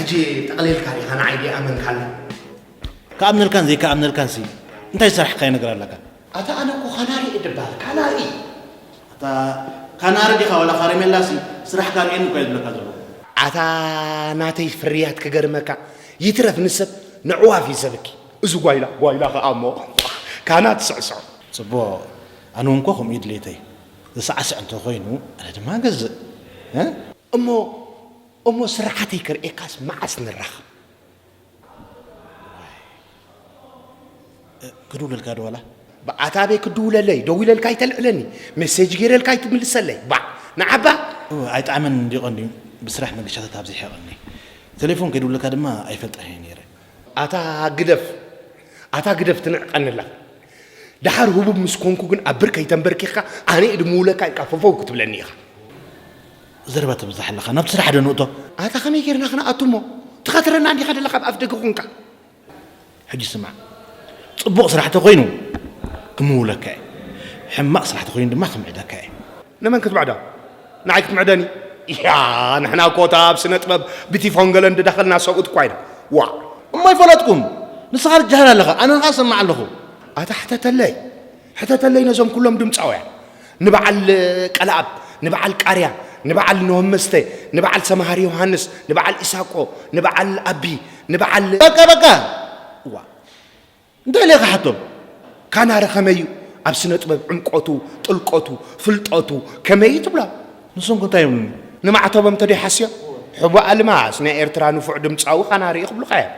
ሕጂ ጠቕሊልካ ዲኻ ንዓይ ደይኣመንካኒ? ክኣምነልካን ዘይክኣምነልካንሲ እንታይ ዝሰራሕካዮ ነገር ኣለካ? ኣታ ኣነ እኮ ካናሪ እየ ድበሃል፣ ካናሪ። ኣታ ካናሪ ዲኻ ዋላ ካረሜላሲ ስራሕካ ርእየኒ እኮ እየ ዝብለካ ዘለኹ። ኣታ ናተይ ፍርያት ክገርመካ፣ ይትረፍ ንሰብ፣ ንዕዋፍ እዩ ሰብኪ። እዚ ጓይላ፣ ጓይላ ኸኣ እሞ ካና ትስዕስዖ። ጽቡቕ፣ ኣነ እውን እኮ ከምኡ እዩ ድሌተይ። ዝሰዕስዕ እንተኾይኑ ኣነ ድማ ገዝእ። እ? እሞ፣ እሞ ስራሓተይ ክርእየካስ መዓስ ንራኸብ? ክድውለልካ ዶ ዋላ? ብኣታበይ ክድውለለይ፣ ደዊለልካ ኣይተልዕለኒ፣ ሜሴጅ ገይረልካ ኣይትምልሰለይ። ባዕ፣ ንዓባ። እወ፣ ኣይጠዓመን እንድዩ ቀንድዩ፣ ብስራሕ መገሻታት ኣብዚሐ ቀንዲ። ቴሌፎን ከይድውለልካ ድማ ኣይፈልጠን እየ ነይረ። ኣታ ግደፍ፣ ኣታ ግደፍ ትንዕቀኒ ኣለኻ። ደሓር ህቡብ ምስ ኮንኩ ግን ኣብ ብርከይ ተንበርኪኽካ ኣነ እየ ድምውለካ ኢልካ ፈፈው ክትብለኒ ኢኻ። ዘረባ ተብዝሕ ኣለኻ፣ ናብቲ ስራሕ ዶ ንእቶ? ኣታ ከመይ ጌርና ክንኣቱ እሞ? ትኸትረና እንዲኻ ደለኻ ኣብ ኣፍ ደገ ኮንካ። ሕጂ ስማዕ፣ ጽቡቕ ስራሕ ተኾይኑ ክምውለካ እየ፣ ሕማቕ ስራሕ ተኾይኑ ድማ ክምዕደካ እየ። ንመን ክትምዕዶ? ንዓይ ክትምዕደኒ? ያ፣ ንሕና እኮ እታ ኣብ ስነ ጥበብ ብቲፎን ገለ እንድዳኸልና ሰብኡት እኳ ኢና። ዋ! እሞ ኣይፈለጥኩን። ንስኻ ትጃህር ኣለኻ፣ ኣነ ኸኣ እሰምዕ ኣለኹ። ኣታ ሕተተለይ፣ ሕተተለይ ነዞም ኩሎም ድምጻውያን። ንበዓል ቀለኣብ፣ ንበዓል ቃርያ፣ ንበዓል ኖህ መስተ፣ ንበዓል ሰምሃር ዮሃንስ፣ ንበዓል ኢሳቆ፣ ንበዓል ኣቢ፣ ንበዓል በቃ፣ በቃ! ዋ! እንታይ ኢለ ክሓቶም? ካናሪ ከመይ እዩ? ኣብ ስነ ጥበብ ዕምቆቱ፣ ጥልቀቱ፣ ፍልጠቱ ከመይ እዩ ትብሎም? ንሶም ከ እንታይ ይብሉኒ? ንማዕተቦም ተደይ ሓስዮ? ሕቡእ ኣልማዝ ናይ ኤርትራ ንፉዕ ድምጻዊ ካናሪ እዩ ክብሉኻ እዮም።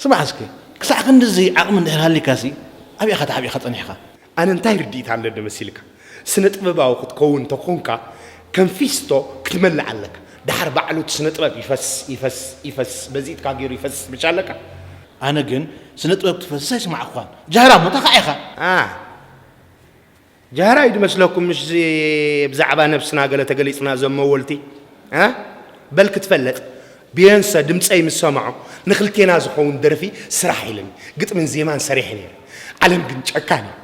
ስማዕ እስኪ፣ ክሳዕ ክንድዚ ዓቕሚ እንድሕር ሃሊካሲ፣ ኣበይ ኢኻ ተዓቢእካ ጸኒሕካ? ኣነ እንታይ ርድኢት ኣለኒ መሲልካ? ስነ ጥበባዊ ክትከውን እንተኾንካ፣ ከም ፊስቶ ክትመልእ ኣለካ። ደሓር ባዕሉ እቲ ስነ ጥበብ ይፈስ፣ ይፈስ፣ ይፈስ፣ በዚ ኢድካ ገይሩ ይፈስ፣ ብቻ ኣለካ። ኣነ ግን ስነ ጥበብ ክትፈስስ ኣይስማዕኳን። ጃህራ እሞ እንታይ ኢኻ? ኣ፣ ጃህራ እዩ ድመስለኩም፣ ምሽ እዚ ብዛዕባ ነብስና ገለ ተገሊጽና፣ እዞም መወልቲ? ኣ? በል ክትፈለጥ፣ ቢዮንሰ ድምጸይ ምስ ሰምዖ፣ ንኽልቴና ዝኸውን ደርፊ ስራሕ ኢልኒ። ግጥምን ዜማን ሰሪሐ ነይረ። ዓለም ግን ጨካን እዩ።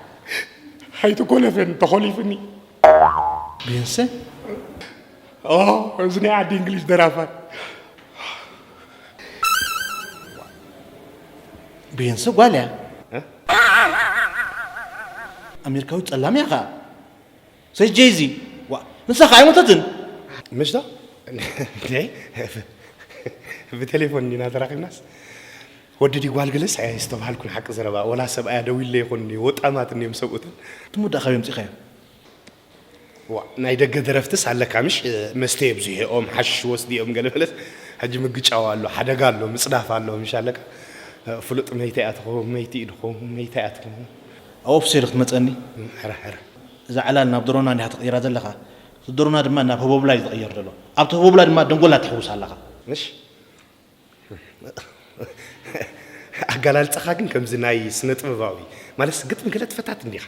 ኣይትኮለፈኒ፣ ተኾሊፍኒ። ቢዮንሰ? ኦ፣ እዚ ናይ ዓዲ እንግሊዝ ደራፋይ። ቢዮንሰ ጓል እያ። እ? ኣሜሪካዊት ጸላም እያ ኸኣ። ሰይ ጄዚ፣ ዋ፣ ንሳ ኸኣ ኣይሞተትን። ምሽ ዶ? እንዴ? ብቴሌፎን እንዲና ተራኺብናስ። ወዲ ድዩ ጓል ገለስ ኣየስተብሃልኩን ሓቂ ዘረባ። ወላ ሰብኣያ ደዊለ ይኹን ወጣማት እንዲዮም ሰብኡትን። ትሙዳ ካበይ ኣምጺኻዮ? ዋ፣ ናይ ደገ ደረፍትስ ኣለካ ምሽ? መስተ የብዝሕኦም፣ ሓሽሽ ወስድኦም ገለ በለስ። ሕጂ ምግጫው ኣሎ፣ ሓደጋ ኣሎ፣ ምጽዳፍ ኣሎ፣ ምሽ ኣለካ? ፍሉጥ መይተ እያ ትኸውን፣ መይቲ እዩ ድኸውን፣ መይተ እያ ትኸውን። ኣብ ኦፊሰይ ዶ ክትመጸኒ? ሕረ፣ ሕረ። እዛ ዕላል ናብ ድሮና እንዲኻ ትቕይራ ዘለኻ። እቲ ድሮና ድማ ናብ ህቦብላ እዩ ዝቕየር ዘሎ። ኣብቲ ህቦብላ ድማ ደንጎላ ትሕውስ ኣለኻ። ምሽ? ኣገላልጻኻ ግን ከምዚ ናይ ስነ ጥበባዊ፣ ማለትስ ግጥሚ ገለ ትፈታት እንዲኻ።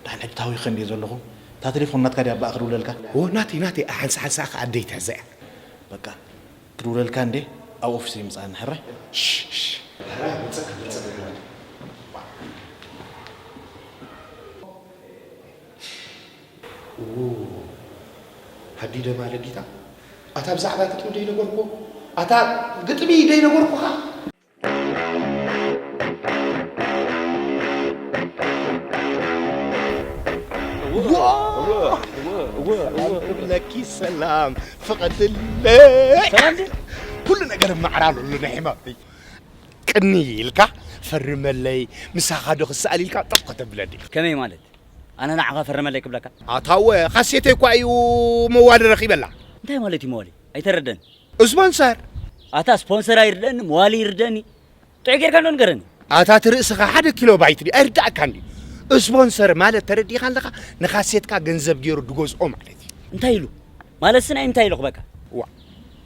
ደሓን ሕጂ ታዊኸ እንድየ ዘለኹ። እታ ቴሌፎን ናትካ ድያ? ኣባኣ ክድውለልካ? ኦ፣ ናተይ፣ ናተይ። ሓንሳ፣ ሓንሳ ከኣ ኣደይ ትሕዛ እያ። በቃ፣ ክድውለልካ እንዴ፣ ኣብ ኦፊስ ይምጻእኒ፣ ሕራይ? ሽ፣ ሽ። ሕራይ፣ መጸካ፣ መጸካ። ኡ፣ ሃዲደ ማለዲታ። ኣታ ብዛዕባ ግጥሚ ደይነገርኩ? ኣታ ግጥሚ ደይነገርኩኻ? እወ፣ እወ፣ እወ፣ እወ። ሰላም ክብለኪ፣ ሰላም ፍቐድለይ። ሰላም ድዩ? ኩሉ ነገር ማዕራ ኣለሉ ናይ ሕማመይ። ቅኒ ኢልካ ፈርመለይ፣ ምሳኻ ዶ ክሰኣል ኢልካ ጠቕ ከተብለኒ። ከመይ ማለት? ኣነ ንዓኻ ፈርመለይ ክብለካ? ኣታወ፣ ካሴተይ እኳ እዩ መዋሊ ረኺበላ። እንታይ ማለት እዩ መዋሊ? ኣይተረደን። ስፖንሰር። ኣታ ስፖንሰር ኣይርደኒ፣ መዋሊ ይርደኒ። ጥዑይ ጌርካ እንዶ ንገረኒ። ኣታ እቲ ርእስኻ ሓደ ኪሎ ባይት ድዩ? ኣይርዳእካን ድዩ? ስፖንሰር ማለት ተረዲእካ ኣለኻ? ንኻሴትካ ገንዘብ ገይሩ ድገዝኦ ማለት እዩ። እንታይ ኢሉ? ማለትሲ ናይ እንታይ ኢሉ ክበካ? ዋ፣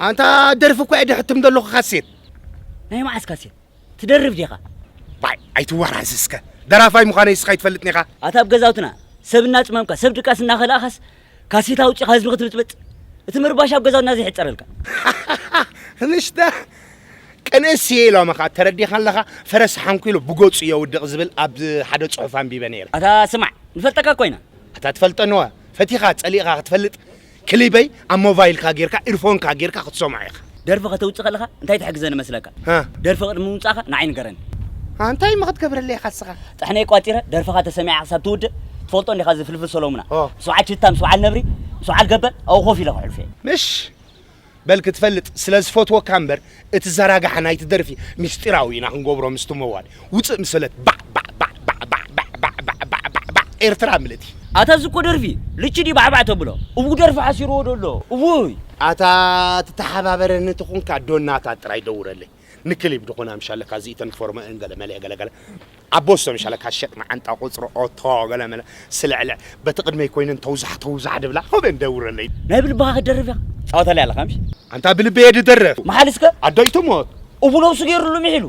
ኣንታ ደርፊ እኮ እየ ድሕትም ዘለኹ ካሴት። ናይ መዓስ ካሴት? ትደርፍ ዲኻ? ባይ፣ ኣይትወራዝ እስከ። ደራፋይ ምዃነይ እስኻ ኣይትፈልጥን ኢኻ። ኣታ ኣብ ገዛውትና ሰብ እናጽመምካ፣ ሰብ ድቃስ እናኸልኣኻስ ካሴት ኣውጺኻ ህዝቢ ክትብጥብጥ? እቲ ምርባሽ ኣብ ገዛውትና ዘይሕጸረልካ። ምሽታ ቅንእስ እየ ኢሎምኻ፣ ተረዲኻ ኣለኻ? ፈረስ ሓንኲሉ ብገጹ የውድቕ ዝብል ኣብ ሓደ ጽሑፍ ኣንቢበ ነይረ። ኣታ ስማዕ፣ ንፈልጠካ እኮ ኢና። ኣታ ትፈልጠኒ እወ፣ ፈቲኻ ጸሊእኻ ክትፈልጥ፣ ክሊበይ ኣብ ሞባይልካ ጌርካ፣ ኢርፎንካ ጌርካ ክትሰምዖ ኢኻ። ደርፊ ከተውፅእ ከለኻ እንታይ ትሕግዘኒ መስለካ? ሃ። ደርፊ ቅድሚ ምውፃእካ ንዓይ ንገረኒ። ኣንታይ እሞ ክትገብረለይ ኢኻ ንስኻ? ጥሕነይ ቋፂረ ደርፍኻ ተሰሚዓ ክሳብ ትውድእ ትፈልጦ እንዲኻ፣ እዚ ፍልፍል ሰሎሙና። ኦ። ምስ በዓል ችታ፣ ምስ በዓል ነብሪ፣ ምስ በዓል ገበል ኣብኡ ኮፍ ኢለ ክሕልፎ እየ። ምሽ በል ክትፈልጥ ስለ ዝፈትወካ እምበር፣ እቲ ዘራጋሕ ናይቲ ደርፊ ምስጢራዊ ኢና ክንገብሮ ምስቲ መዋል። ውፅእ ምሰለት ባዕ ባዕ ኤርትራ ምልእቲ። ኣታ እዚ እኮ ደርፊ ልቺ ድዩ ባዕባዕ ተብሎ? እቡ ደርፊ ሓሲርዎ ደሎ። እውይ። ኣታ ትተሓባበረኒ ተኾንካ ዶናታት ጥራይ ደውረለይ። ንክሊብ ድኾና ምሻለካ እዚእተን ፎርመአን ገለ መለ ገለ ገለ። ኣቦ ሰም ሻለካ ሸጥ መዓንጣ ቁጽሪ ኦቶ ገለ መለ ስልዕልዕ። በቲ ቅድመይ ኮይነን ተውዛሕ ተውዛሕ ድብላ። ሆበን ደውረለይ። ናይ ብልብኻ ክትደርፍ ኢኻ። ጻወተለይ ኣለኻ ምሽ? ኣንታ ብልበየ ድደርፍ። መሓል እስከ? ኣዶ ይትሞት። እቡ ነብሱ ገይሩሉ ምሒሉ።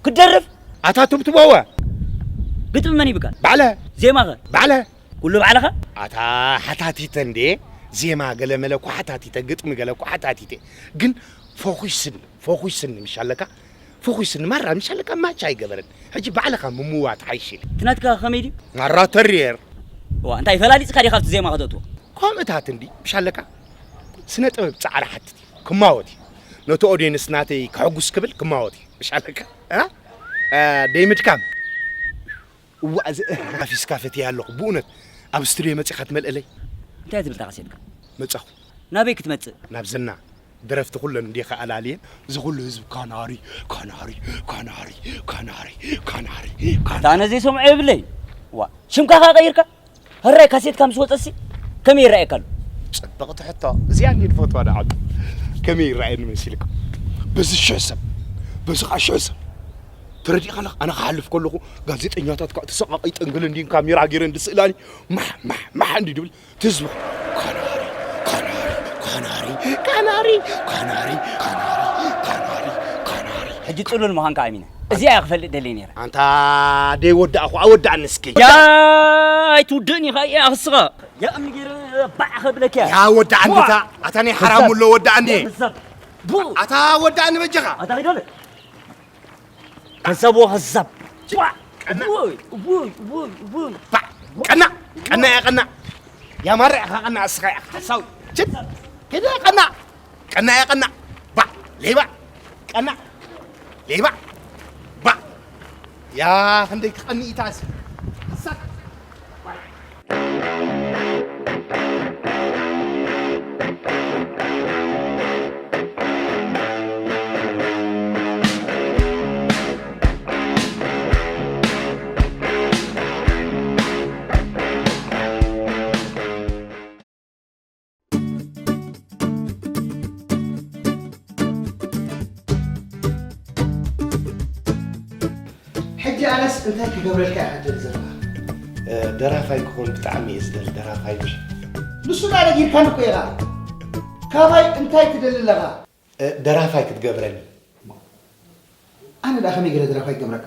ክትደርፍ? ኣታ ትብትበወ። ግጥሚ መን ይብካል? ባዕለ። ዜማኸ? ባዕለ። ኩሉ ባዕልኻ? ኣታ ሓታቲተ እንዴ? ዜማ ገለ መለ እኮ ሓታቲተ፣ ግጥሚ ገለ እኮ ሓታቲተ። ግን ፎኹስን፣ ፎኹስን ምሻለካ? ፎኹስን ማራ ምሻለካ ማቻ ኣይገበረን። ሕጂ ባዕልኻ ምምዋት ሓይሽ ኢለ። እቲ ናትካ ከመይ ድዩ? ማራ ተሪር። ዋ፣ እንታይ ፈላሊጽካ ዲኻ ኣብቲ ዜማ ከተእትዎ? ከምእታት እንዲ ምሻለካ? ስነ ጥበብ ጻዕሪ ሓትት እዩ። ክማወት እዩ። ነቲ ኦድየንስ ናተይ ከሐጉስ ክብል ክማወት እዩ። ምሻለካ? እ? እ፣ ደይምድካም። እዋእ፣ እዚ ሓፊስካ ፈትየ ኣለኹ። ብእውነት ኣብ ስቱድዮ መጺኻ ትመልእለይ? እንታይ ትብል እታ ካሴትካ? መጻኹ። ናበይ ክትመጽእ? ናብ ዝና። ደረፍቲ ኩለን እንዲኻ ኣላልየን፣ እዚ ኩሉ ህዝቢ ካናሪ፣ ካናሪ፣ ካናሪ፣ ካናሪ፣ ካናሪ፣ ካናሪ። ኣታ ነዘይ ሰምዖ የብለይ። ዋ፣ ሽምካ ከኣ ቀይርካ? ህራይ ካሴትካ ምስ ወጸሲ ከመይ ይረኣየካ ኣሎ? ጽብቕቲ ሕቶ። እዚኣ እንድየ ዝፈትዋ ደኣ ዓዱ። ከመይ ይረኣየኒ መሲልካ? በዚ ሽሕ ሰብ፣ በዚ ኸኣ ሽሕ ሰብ። ተረዲእካ ኣለኻ? ኣነ ክሓልፍ ከለኹ ጋዜጠኛታት ከዓ ተሰቃቒጠን ገለ እንዲን ካሜራ ገይረን ዝስእላኒ ማሕ፣ ማሕ፣ ማሕ እንዲ ድብል ትዝብኽ። ካናሪ፣ ካናሪ፣ ካናሪ፣ ካናሪ፣ ካናሪ፣ ካናሪ፣ ካናሪ፣ ካናሪ። ሕጂ ጽሉል ምዃንካ ኣሚነ። እዚኣ እያ ክፈልጥ ደልየ ነይረ። ኣንታ ደይ ወዳእኹ፣ ኣወዳእኒ እስኪ። ያ ኣይትውድእን ኢኻ እያ ክስኻ። ያ እምኒ ገይረ ባዕ ከብለክ እያ። ያ ወዳእኒ ዋ! እታ፣ ኣታ ናይ ሓራም ከዛብ። ውሎ ወዳእኒ። ከዛብ። ቡ! ኣታ ወዳእኒ በጃኻ። ኣታ ኺደለ። ከዛብ ወኸዛብ። ዋ! ቀና። ውይ፣ ውይ፣ ውይ፣ ውይ። ባዕ! ቀና! ቀና እያ ቀና። ያማረ ኢኻ ቀና እስኻ ኢኻ ሓሳዊ። ችት! ኪደ ቀና! ቀና እያ ቀና። ባዕ! ሌባ! ቀና! ሌባ! ባዕ! ያ ክንደይ ክቐንእ ኢታስ። ሳክ! ሕጂ ኣነስ እንታይ ክገብረልካ እየ ትደሊ ዘለኻ? እ፣ ደራፋይ ክኾን ብጣዕሚ እየ ዝደሊ፣ ደራፋይ ምሽ? ንሱ ደኣ ነጊርካኒ እኮ ኢኻ። ካባይ እንታይ ትደሊ ኣለኻ? እ፣ ደራፋይ ክትገብረኒ። ኣነ ደኣ ከመይ ገለ ደራፋይ ክገብረካ?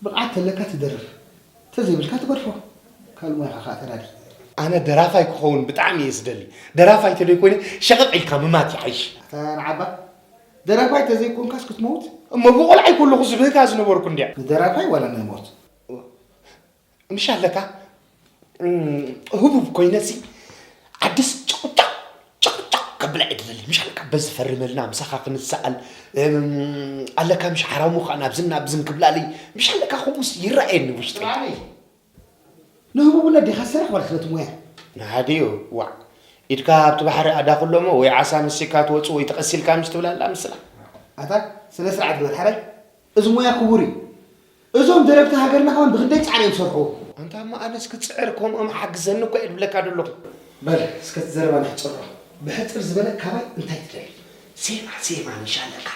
ብቕዓት ተለካ ትደርፍ፣ ተዘይብልካ ትገድፎ። ካልእ ሞያኻ ከኣ ተዳሊ። ኣነ ደራፋይ ክኸውን ብጣዕሚ እየ ዝደሊ። ደራፋይ ተደይ ኮይነ ሸቐጥ ኢልካ ምማት ይሓይሽ። ኣታ ንዓባ፣ ደራፋይ ተዘይኮንካስ ክትመውት? እሞ ብቖልዓይ ከለኹ ዝብህጋ ዝነበርኩ እንድያ። ንደራፋይ ዋላ ንሞት? ምሽ ኣለካ? እም፣ ህቡብ ኮይነሲ ዓድስ ጨቕጨቕ፣ ጨቕጨቕ ከብላ እየ ድደሊ። ምሽ ኣለካ? በዚ ፈርመልና፣ ምሳኻ ክንሰኣል፣ እም፣ ኣለካ ምሽ ሓራሙ ኸኣ ናብዝን ናብዝን ክብላልይ። ምሽ ኣለካ? ከምኡስ ይረኣየኒ ውሽጠይ። ጥራይ። ንህቡብነት ዲኻ ዝሰርሕ ዋላ ስለቲ ሞያ? ንሓዲኡ፣ ዋዕ። ኢድካ ኣብቲ ባሕሪ ኣዳኽሎሞ ወይ ዓሳ ንሲካ ትወጽእ ወይ ተቐሲልካ ምሽ ትብላ ኣላ ምስላ። ኣታ ስነ ስርዓት ግበር ሓራይ። እዚ ሞያ ክቡር እዩ። እዞም ደረፍቲ ሃገርና ከማን ብኽንደይ ጻዕሪ እዮም ዝሰርሑ። ኣንታ እሞ ኣነስ ክጽዕር ከምኦም ሓግዘኒ እኮ እየ ድብለካ ደለኹ። በል እስከ እቲ ዘረባ ንሕጽሮ። ብሕጽር ዝበለ ካባይ እንታይ ትደሊ? ዜማ፣ ዜማ ምሽ ኣለካ።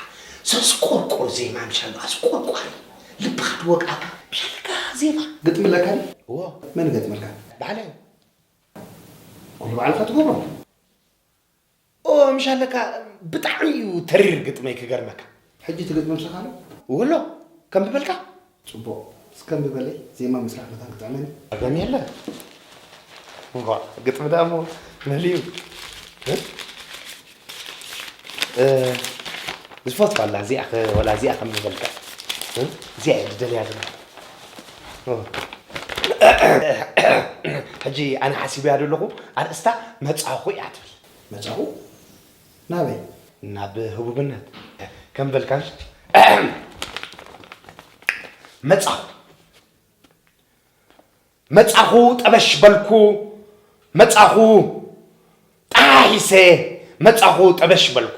ዘስቆርቆር ዜማ ምሽ ኣሎ። ኣስቆርቋሪ። ልብኻ ትወቅዓካ። ምሽ ኣለካ ዜማ። ግጥሚ ኣለካ ድዩ? እዎ። መን ይገጥመልካ? ባዕለይ። ኩሉ ባዕልኻ ትገብሮ? ኦ፣ ምሽ ኣለካ ብጣዕሚ እዩ ተሪር ግጥመይ ክገርመካ። ሕጂ ትግጥም ምሳኻ ኣሎ? ወሎ፣ ከንብበልካ? ጽቡቕ። እስከ ኣንብበለይ፣ ዜማ ምስራሕ መታን ክጥዕመኒ። ኣገም የለ። እምቧ፣ ግጥሚ ደኣ እሞ መሊኡ። እ? እ፣ ዝፈትዋ ኣላ፣ እዚኣ ኸ-፣ ወላ እዚኣ ከንብበልካ። እ? እዚኣ እየ ዝደልያ ድማ። ኦ። ሕጂ ኣነ ሓሲበያ ዘለኹ፣ ኣርእስታ መጻኹ እያ ትብል። መጻኹ? ናበይ? ናብ ህቡብነት ከም በልካን መጻኹ መጻኹ ጠበሽ በልኩ መጻኹ ጣሒሰ መጻኹ ጠበሽ በልኩ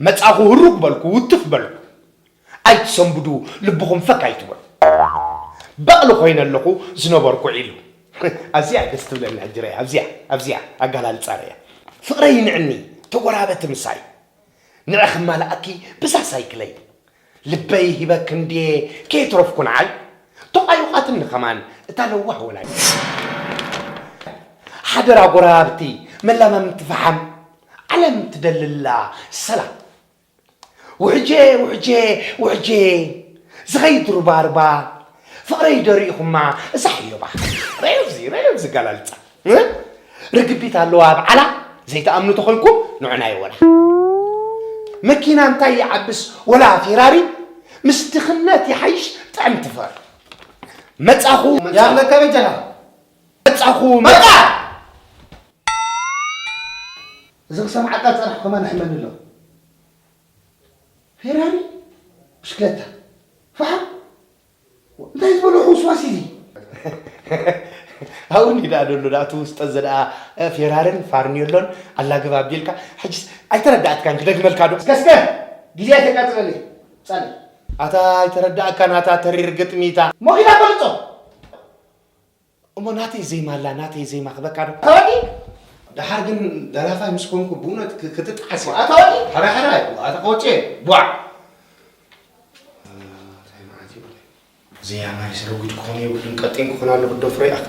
መጻኹ ህሩግ በልኩ ውትፍ በልኩ ኣይትሰንብዱ ልብኹም ፈክ ኣይትበሉ በቕሊ ኮይነ ኣለኹ ዝነበርኩ ዒሉ ኣብዚኣ ደስ ትብለኒ ሕጂ ርኣያ ኣብዚኣ ኣብዚኣ ኣጋላልጻ ርኣያ ፍቕረይ ይንዕኒ ተጎራበቲ ምሳይ ንዒ ክማልኣኪ ብዛ ሳይክለይ ልበይ ሂበኪ እንድየ ከየትረፍኩ ንዓይ ተቋዩቓትኒ ከማን እታ ለዋህ ወላዲት ሓደራ ጎረባብቲ መላማምንቲ ፈሓም ዓለም ትደልላ ሰላም ውሕጄ ውሕጄ ውሕጄ ዝኸይድ ሩባርባ ፍቕረይ ዶ ርኢኹማ እዛ ሕዮባ ረዮ እዚ ረዮ እዚ ጋላልጻ ርግቢት ኣለዋ ኣብ ዓላ ዘይትኣምኑ ተኾንኩም ንዑና ይወላ መኪና እንታይ ይዓብስ ወላ ፌራሪ ምስ ድኽነት ይሓይሽ ጥዕምቲ ፍቕሪ መጻኹ ያለካ በጃኻ መጻኹ መጻ እዚ ክሰምዓካ ዝጸናሕኩ ከማን ሕመኒ ኣሎ ፌራሪ ብሽክለታ ፋሓ እንታይ ዝበሎ ሕውስዋስ እዚ ኣብኒ ደኣ ደሎ ደኣ እቲ ውስጠ ዘ ደኣ ፌራርን ፋርኒዮሎን ኣላግብ ኣቢልካ ሕጅስ ኣይተረዳእትካን ክደግመልካ ዶ እስከ እስከ ግዜ ኣይተቃጽለለይ ጻሊ ኣታ ኣይተረዳእካን ኣታ ተሪር ግጥሚታ ሞኺላ በልጾ እሞ ናተይ ዜማ ኣላ ናተይ ዜማ ክበካ ዶ ተወዲ ደሓር ግን ደራፋይ ምስ ኮንኩ ብእውነት ክትጣዓስ እያ ኣታ ወዲ ሕራይ ሕራይ ኣታ ቆጨ ቧዕ ዜማ ይስረጉድ ክኾነ የብሉን ቀጢን ክኾን ኣለኹ ዶ ፍረ ይኣኽ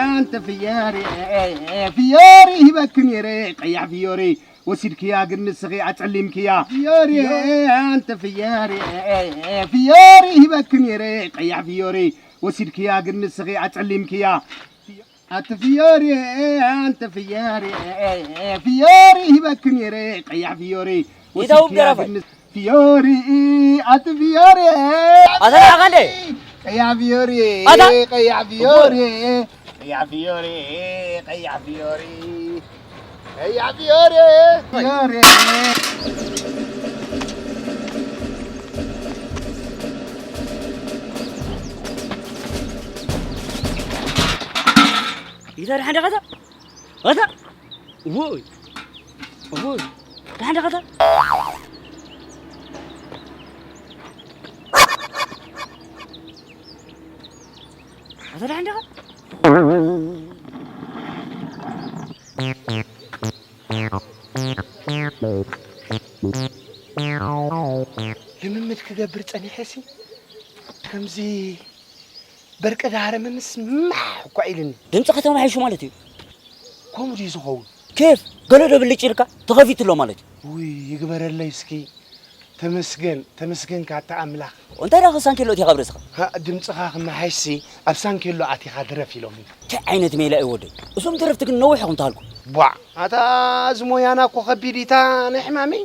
ኣንተ ፍያሪ ፍያሪ ሂበክ ነይረ ቀያሕ ፍዮሪ ወሲድክያ ግን ንስኺ ኣጸሊምክያ ፍዮሪ ኣንተ ፍያሪ ፍዮሪ ሂበክ ነይረ ቀያሕ ፍዮሪ ወሲድክያ ግን ንስኺ ኣጸሊምክያ ኣቲ ፍዮሪ ኣንተ ፍዮሪ ፍዮሪ ሂበክ ነይረ ቀያሕ ፍዮሪ ይደውም ገረፈ ፍዮሪ ኣቲ ፍዮሪ ኣተናኸለ ቀያሕ ፍዮሪ ኣታ ቀያሕ ፍዮሪ ቀያሕ ፍዮሪ ቀያሕ ፍዮሪ ቀያሕ ፍዮሪ ፍዮሪ ይታ ደሓን ዲኻ እታ እታ እውይ እውይ ደሓን ዲኻ እታ እታ ደሓን ዲኻ ልምምድ ክገብር ጸኒሐሲ ከምዚ በርቂ ዳህረ ምምስ ማሕ እኳ ኢልኒ። ድምፅኻ ተማሒሹ ማለት እዩ። ከምኡ ድዩ ዝኸውን? ኬፍ ገለ ዶ ብልጭ ኢልካ ተኸፊቱ ኣሎ ማለት እዩ። ውይ ይግበረለይ እስኪ። ተመስገን ተመስገን ካታ ኣምላኽ። እንታይ ደኣ ሳንኬሎ እቲኻ ኣብ ርእስኻ? ሃ፣ ድምፅኻ ክመሓይሽሲ ኣብ ሳንኬሎ ኣቲኻ ድረፍ ኢሎምኒ። እንታይ ዓይነት ሜላ እዩ ወደይ? እዞም ደረፍቲ ግን ነዊሕ ኢኹም ተሃልኩ። ቧዕ! ኣታ እዚ ሞያና እኮ ከቢድ እዩ፣ እታ ናይ ሕማመይ።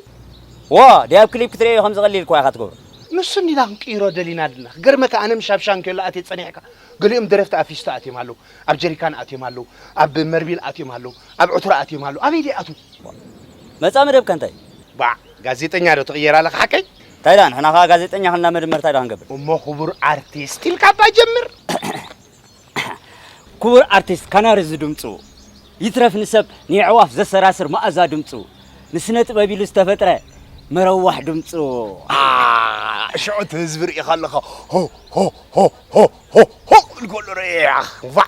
ዋ! ደይ ኣብ ክሊፕ ክትርእዮ ከም ዝቐሊል እኳ ኢኻ ትገብሮ። ንሱ እንዲና ክንቅይሮ ደሊና ድና። ክገርመካ ኣነ ምሽ ኣብ ሻንኬሎ ኣትየ ጸኒሕካ። ገሊኦም ደረፍቲ ኣብ ፊስቶ ኣትዮም ኣለዉ፣ ኣብ ጀሪካን ኣትዮም ኣለዉ፣ ኣብ መርቢል ኣትዮም ኣለዉ፣ ኣብ ዕትሮ ኣትዮም ኣለዉ። ኣበይ ደይ ኣትዉ? መጻ መደብካ እንታይ? ባዕ! ጋዜጠኛ ዶ ትቕየር ኣለኻ ሓቀይ? እንታይ ደኣ ንሕና ኸኣ ጋዜጠኛ ኽንና መደብ እንታይ ደኣ ክንገብር? እሞ ክቡር ኣርቲስት ኢልካ እባ ጀምር። ክቡር ኣርቲስት ካናሪ ዝድምጹ ይትረፍ ንሰብ ንየዕዋፍ ዘሰራስር መኣዛ ድምጹ ንስነ ጥበብ ኢሉ ዝተፈጥረ መረዋሕ ድምጹ። ሽዑ እቲ ህዝቢ ርኢኻ ኣለኻ ሆ ሆ ሆ ሆ ሆ ሆ ክብል ከሎ ርኢኻ።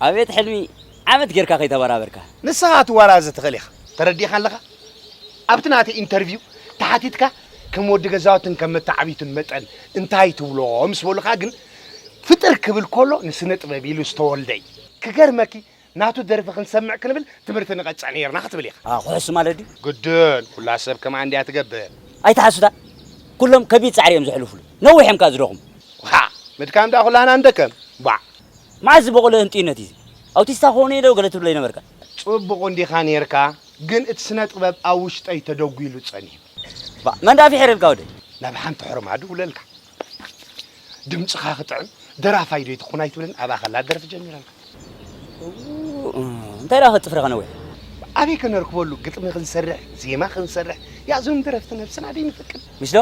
ኣቤት ሕልሚ ዓመት ጌርካ ከይተበራበርካ። ንስኻ ክትወራዘ ትኽእል ኢኻ። ተረዲእኻ ኣለኻ? ኣብቲ ናተይ ኢንተርቪው ተሓቲትካ ከም ወዲ ገዛውትን ከም መተዓብይቱን መጠን እንታይ ትብሎ ምስ በሉኻ ግን ፍጥር ክብል ከሎ ንስነ ጥበብ ኢሉ ዝተወልደ እዩ። ክገርመኪ ናቱ ደርፊ ክንሰምዕ ክንብል ትምህርቲ ንቐጽዕ ነይርና ክትብል ኢኻ። ኣ፣ ኩሕስ ማለት ድዩ? ግድን፣ ኩላ ሰብ ከምኣ እንድያ ትገብር። ኣይትሓሱታ። ኩሎም ከቢድ ጻዕሪ እዮም ዘሕልፉሉ። ነዊሕ እዮም ከኣ ዝደኽሙ። ዋ፣ ምድካም ደኣ ኩላህና ንደከም። ቧዕ። መዓስ ዝበቖለ ህንጥዩነት እዩ እዚ? ኣውቲስታ ክኸውን እየ ዶ ገለ ትብሎ ይነበርካ? ጽቡቕ እንዲኻ ነይርካ፣ ግን እቲ ስነ ጥበብ ኣብ ውሽጠይ ተደጒሉ ጸኒሑ። ባእ፣ መን ደኣ ፍሒርልካ ወደይ? ናብ ሓንቲ ሕሩም ኣድውለልካ። ድምጽኻ ክጥዕም ደራፋይ ዶ ይትኹን ኣይትብልን ኣብኣ ከላ ደርፊ ጀሚረልካ። እንታይ ደኣ ከጥፍረ ከነዊሕ? ኣበይ ከነርክበሉ ግጥሚ ክንሰርሕ ዜማ ክንሰርሕ ያእዝም ደረፍቲ ነብስና ደይ ንፍቅድ። ምሽ ዶ?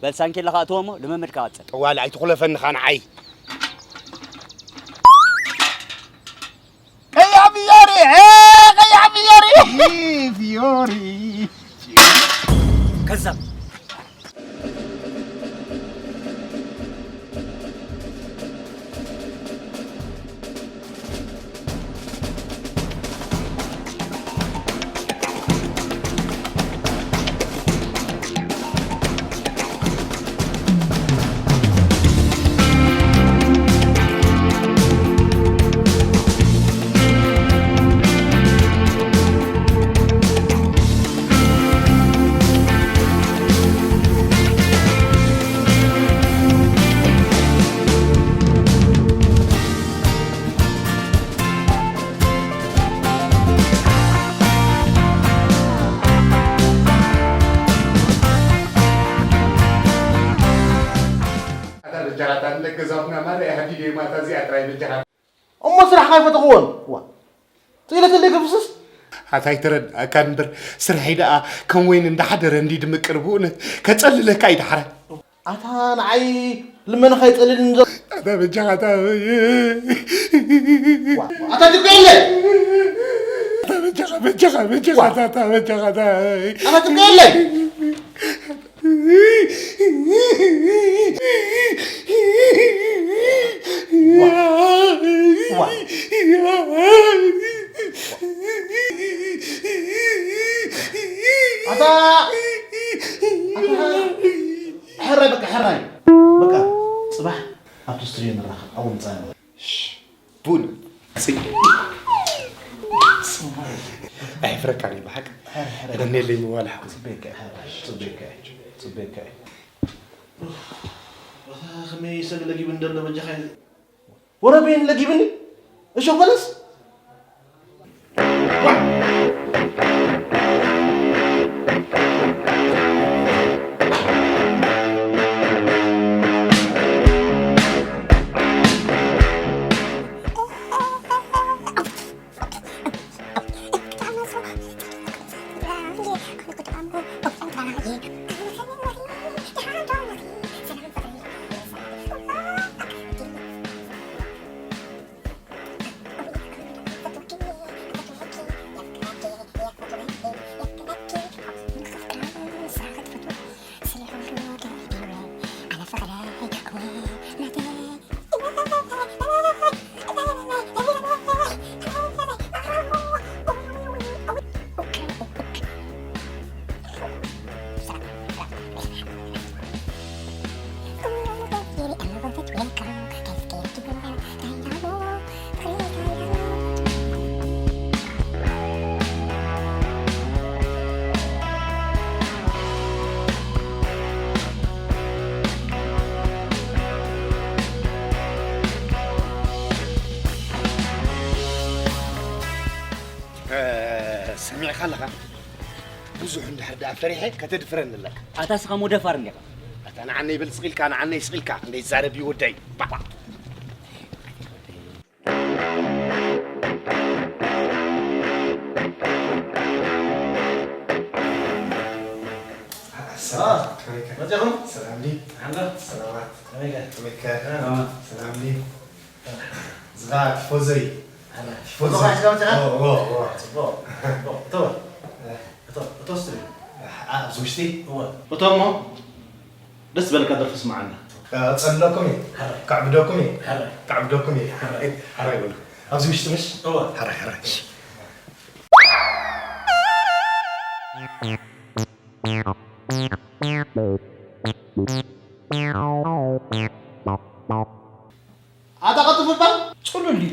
በል ሳንኬላ ከኣ እትዎ እሞ ልምምድካ ቀጽል። ጠዋሊ ኣይትኹለፈኒ ኸኣ ንዓይ። ቀያሕ ፍዮሪ ቀያሕ ፍዮሪ ፍዮሪ ከዛብ ኣታ በጃኻ እታ ንደገ ዛፍና ማለ ኢኻ ዲደ ማታ እዚኣ ጥራይ በጃኻ። እሞ ስራሕኻ ኣይፈተኽዎን። ዋ ጥኢለትለይ ከፍስስ። ኣታ ኣይተረድኣካን እምበር ስርሐይ ደኣ ከም ወይኒ እንዳሓደረ እንዲ ድምቅር ብእውነት ከጸልለካ እዩ ዳሕራይ። ኣታ ንዓይ ልመናኻ ይጸልል እንዶ። ኣታ በጃኻ ኣታ ኣታ ትብቀየለይ። ኣታ በጃኻ በጃኻ በጃኻ ኣታ ኣታ በጃኻ ኣታ ኣታ ትብቀየለይ። ኣታ ኣታ ሕራይ በቃ ሕራይ በቃ ጽባሕ ኣብቲ ስትድዮ ንራኸብ ኣብኡ ምጻእ ንብል። ቡን ኣይሕፍረካን እዩ ብሓቂ። የቐንየለይ ምዋል ሓወይ። ከመይ ሰብ ለጊብኒ ዘሎ በጃኻ። ወረ በይን ለጊብኒ እሾኽ በለስ። ሰሚዕካ ኣለኻ? ብዙሕ እንድሕር ደኣ ፈሪሐ ከተድፍረኒ ኣለካ። ኣታ ስኻ እሞ ደፋር እንዲኻ። ኣታ ንዓነይ በል ስቕ ኢልካ ንዓነይ ስቕ ኢልካ ክንደይ ትዛረብ እዩ ወደይ። ባዕ ባዕ። ሰላም ከመይከ? መጺኹም? ሰላም ድዩ? ሓንዳ? ሰላማት። ከመይከ? ከመይከ? ሰላማት። ሰላም ድዩ? ዝኻ ቲፎዞ እዩ። ቲፎዞ። ቲፎዞ ሒዝካ መጺኻ? እዎ፣ እዎ፣ እዎ። ጽቡቕ፣ ጽቡቕ። እቶ በል። እቶ፣ እቶ ስትሪ። ኣ፣ ኣብዚ ውሽጢ? እዎ። እቶ እሞ፣ ደስ ዝበለካ ደርፊ ስምዓና። ከጸልለኩም እየ። ሕራይ። ከዕብደኩም እየ። ሕራይ። ከዕብደኩም እየ። ሕራይ። ሕራይ በሉ። ኣብዚ ውሽጢ ምሽ? እዎ። ሕራይ፣ ሕራይ። እሺ። ኣታ ቀልጥፍ እባ ጽሉል ድዩ?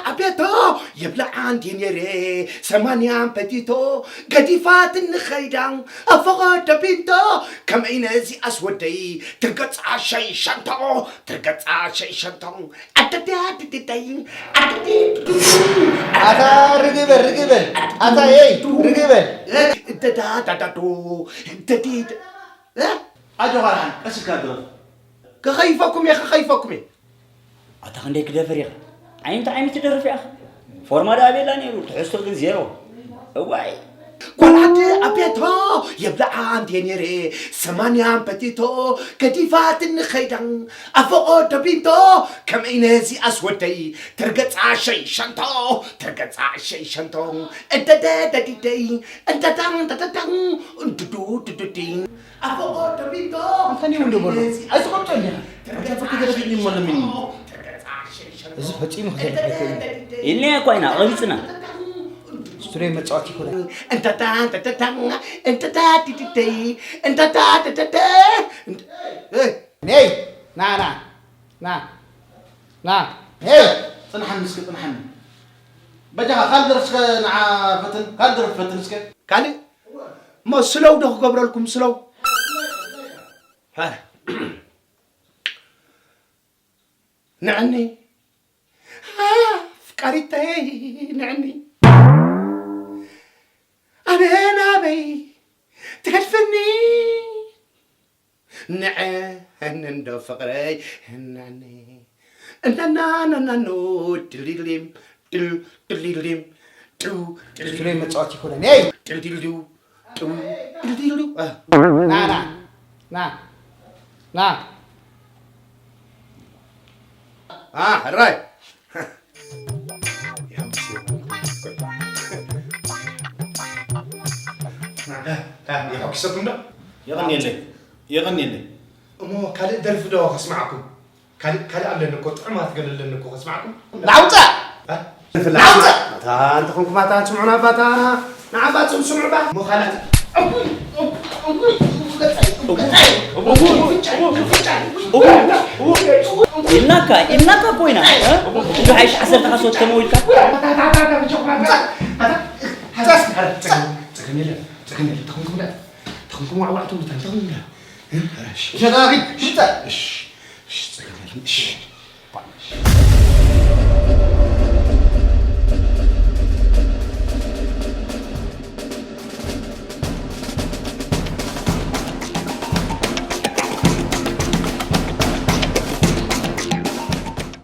ኣቤቶ የብልዓን ድየ ነይረ ሰማንያን ፈቲቶ ገዲፋትኒ ኸይዳ ኣፈቐዶ ቢንቶ ከመይ ነዚኣስ ወደይ ትርገጻ ሸይሸንቶ ትርገጻ ሸይሸንቶ ኣደዳ ድድደይ ኣደዳ ኣታ ርግበል ርግበል ኣታ የይ ርግበል ደዳ ዳዳዶ ደዲድ ኣጆኻ ደሓን ቀስ ኢልካ ድረፍ። ክኸይፈኩም እየ ክኸይፈኩም እየ ኣታ ክንደይ ክደፍር ኢኻ? ዓይንቲ ዓይኒ ትደርፍ ኢኻ። ፎርማ ደኣ ኣበየላ ነይሩ፣ ትሕዝቶ ግን ዜሮ። እዋይ! ጓል ዓዲ ኣቤቶ የብልዓ እንድየ ነይረ፣ ሰማንያን ፈቲቶ ገዲፋትኒ ኸይዳ፣ ኣፎቆ ደቢንቶ፣ ከመይ ነዚኣስ ወደይ፣ ትርገጻ ሸይሸንቶ፣ ትርገጻ ሸይሸንቶ፣ እደደ ደዲደይ፣ እንደዳን ደደዳን፣ እንድዱ ድዱዲ። ኣፎቆ ደቢንቶ፣ እንታይ ነው እንደበሉ? ከመይ ነዚኣስ ኣይትቆጥዕን ኢኻ። ትርገጻ እንታይ ብትገደድ ሸይሸንቶ፣ ይመለምኒ? ትርገጻ ሸይሸንቶ፣ እዚ ፈጺሙ ክዘርግ እደደ ኣይክእልን። ደዲደይ፣ ኢልና እኮ ኢና፣ ቀቢጽና። ስትሬ መጻወቲ ይኮነ። እንታታ፣ እንታታ፣ እንታታ፣ ዲዲደይ፣ እንታታ፣ ደደደ፣ እንት-፣ እ፣ ኔይ፣ ና፣ ና፣ ና፣ ና፣ ኔይ። ጽንሓኒ እስከ፣ ጽንሓኒ። በጃኻ፣ ካልእ ደርፊ እስከ ንዓ ፈትን፣ ካልእ ደርፊ ፈትን እስከ። ካልእ? እሞ ስለው ዶ ክገብረልኩም፣ ስለው? ሃ። ንዕኒ ኣፍቃሪተይ ንዕኒ ኣነ ናበይ ትገድፍኒ ንዐ እንዶ ፍቕረይ ንዕኒ እናናናናኖ ድልድልም ድል ድልድልም ድው ድልድልም መጻወቲ ይኮነን ይ ድልድልድው ጥው ድልድልድው ና ና ና ና አ፣ ሕራይ። የሐጉሰኩም ዶ? የቐንየለይ፣ የቐንየለይ። እሞ ካልእ ደርፊ ዶ ከስምዓኩም? ካልእ፣ ካልእ ኣለኒ እኮ፣ ጥዑማት ገለ ኣለኒ እኮ፣ ከስምዓኩም? ናውፃ! እ? ናውፃ! ኣታ እንተኾንኩም ኣታ ስምዑና ኣባታ፣ ንዓባፅም ስምዑ ባ። እሞ ካልኣት፣ እውይ፣ እውይ፣ እውይ፣ ገፀይ፣ ገፀይ፣ ፍንጫይ፣ ፍንጫይ፣ ኢልናካ፣ ኢልናካ እኮ ኢና፣ እ? እሱ ሓይሽ ዓሰርተ ካሶት ከመው ኢልካ? ኣታ፣ ኣታ፣ ኣታ፣ ኣታ፣ ብጆኹም ኣታ፣ ኣታ፣ ኣታ፣ ጸገም የለን፣ ጸገም የለን፣ ተኾንኩም ዳ፣ ተኾንኩም ዋዕዋዕ ትብሉ፣ ተኾንኩም ዳ። እ? እሺ። ሸጣ ኺድ፣ ሽጣ። እሺ፣ እሺ፣ ጸገም የለን፣ እሺ።